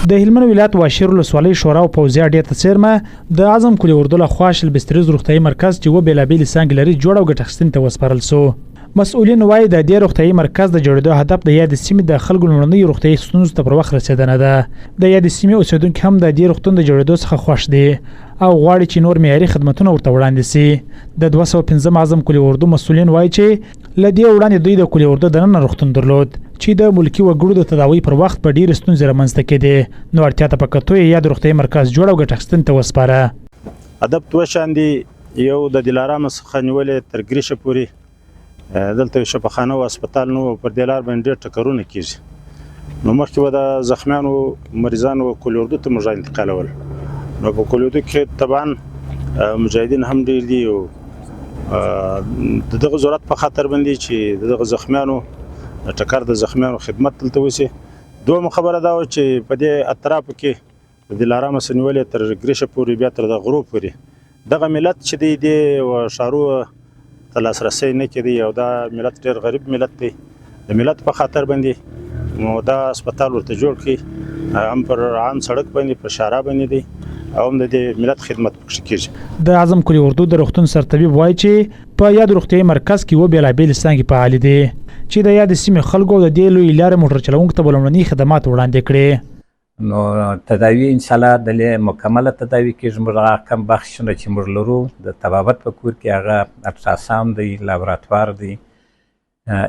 د هلمند ولایت واشیر ولسوالۍ شورا او پوځي اډې ته څېرمه د اعظم کلي اردو له خوا 20 بستریز روغتیايي مرکز چې اووه بېلابېلې څانګې لري جوړ او ګټه اخیستنې ته وسپارل شو. مسؤلین وايي، د دې روغتیايي مرکز د جوړېدو هدف د یادې سیمې د خلکو لومړنیو روغتیايي ستونزو ته پر وخت رسېدنه ده. د یادې سیمې اوسېدونکي هم د دې روغتون د جوړېدو څخه خوښ دي او غواړي چې نور معیاري خدمتونه ورته وړاندې شي. د 205 اعظم کلي اردو مسؤلین وايي چې له دې وړاندې دوی د کلي اردو دننه روغتون درلود چې د ملکي وګړو د تداوۍ پر وخت به ډېرې ستونزې رامنځته کېدې، نو اړتیا ته په کتو یې یاد روغتیايي مرکز جوړ او ګټه اخیستنې ته وسپاره. هدف دوه شیان دي، یو د دلارام څخه نیولې تر ګریشه پورې دلته یو شفاخانه او هسپتال نه و، پر دې لار باندې ډېر ټکرونه کېږي. نو مخکې به د زخمیانو مریضانو کلي اردو ته موږ انتقالول، نو په کلي اردو کې طبعا مجاهدین هم ډېر دي او د دغه ضرورت په خاطر باندې چې د دغه زخمیانو د ټکر د زخمیانو خدمت دلته وشي. دوهمه خبره دا وه چې په دې اطرافو کې د دلارامه څخه نیولې تر ګریشه پورې بیا تر د غرو پورې دغه ملت چې دی دې ښارو ته لاسرسی نه کېدی او دا ملت ډېر غریب ملت دی. د ملت په خاطر باندې نو دا هسپتال ورته جوړ کړي، هم پر عام سړک باندې پر شارع باندې دی او هم د دې ملت خدمت پکې کېږي. د اعظم کلي اردو د روغتون سرطبیب وایي چې په یاد روغتیايي مرکز کې اووه بېلابېلې څانګې فعالې دي چې د یادې سیمې خلکو او د دې لویې لارې موټر چلوونکو ته به لومړني خدمات وړاندې کړي. نو تداوی ان شاء الله دلې مکمله تداوی کیږي. موږ هغه کم بخشونه چې موږ لرو د طبابت په کور کې هغه الټراساوند دی، لابراتوار دی،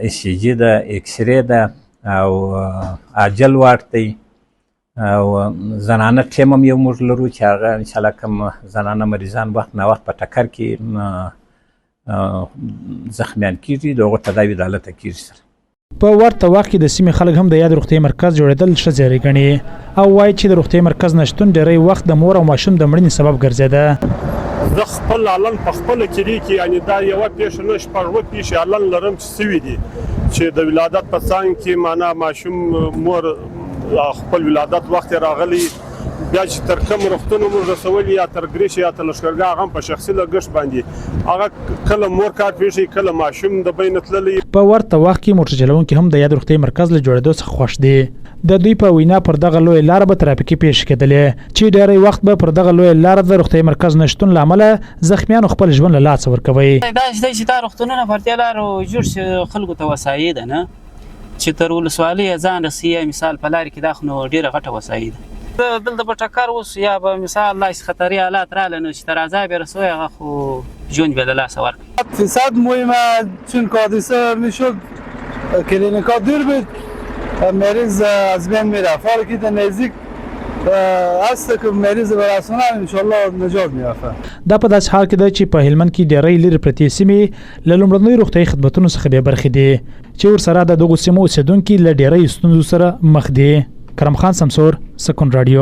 ای سی جی ده، ایکس ری ده او عاجل واټ دی او زنانه ټیم هم یو موږ لرو چې هغه ان شاء الله کم زنانه مریضان وخت نا وخت په ټکر کې زخمیان کیږي، د هغو تداوی دلته کیږي سره. په ورته وخت کې د سیمې خلک هم د یاد روغتیايي مرکز جوړېدل ښه زیری ګڼي او وايي چې د روغتیايي مرکز نشتون ډېری وخت د مور او ماشوم د مړینې سبب ګرځېده. زه خپل الن په خپله کلي کې یعنی دا یوه پېښه نه شپږ اووه پېښې الن لرم چې شوي دي چې د ولادت په څنګ کې معنا ماشوم مور خپل ولادت وخت یې راغلی بیا چې تر کوم روغتونه موږ رسولي یا تر ګریشې یا تر لښکرګاه هغه هم په شخصي لګښت باندې هغه کله مور کار پېښي کله ماشوم د بینه تللی. په ورته وخت کې موټر چلوونکي هم د یاد روغتیايي مرکز له جوړېدو څخه خوښ دي. د دوی په وینا پر دغه لویه لاره به ترافیکي پېښې کېدلې چې ډېری وخت به پر دغه لویه لاره د روغتیايي مرکز نه شتون له امله زخمیانو خپل ژوند له لاسه ورکوی. داسې دی چې دا روغتونونه پر دې لارو جوړ شي خلکو ته وسایي ده نه چې تر ولسوالۍ یې ځان رسوي یا مثال په لارې کې دا خو نو ډېره غټه وسایي ده. دلته به ټکر وسو یا به مثال داسې خطري حالات راغله نو چې تر عذاب یې رسوي هغه خو ژوند به له لاسه ورکړي. فیصد مهمه چون که حادثه میشد کلینیکا دور بود مریض از بین میرفت حالا که نزدیک است که مریض برسونن انشالله نجات میافت. دا په داسې حال کې ده چې په هلمند کې ډېری لرې پرتې سیمې له لومړنیو روغتیايي خدمتونو څخه بې برخې دي چې ورسره د دغو سیمو اوسېدونکي له ډېریو ستونزو سره مخ دي. کرم خان سمسور، سکون راډیو.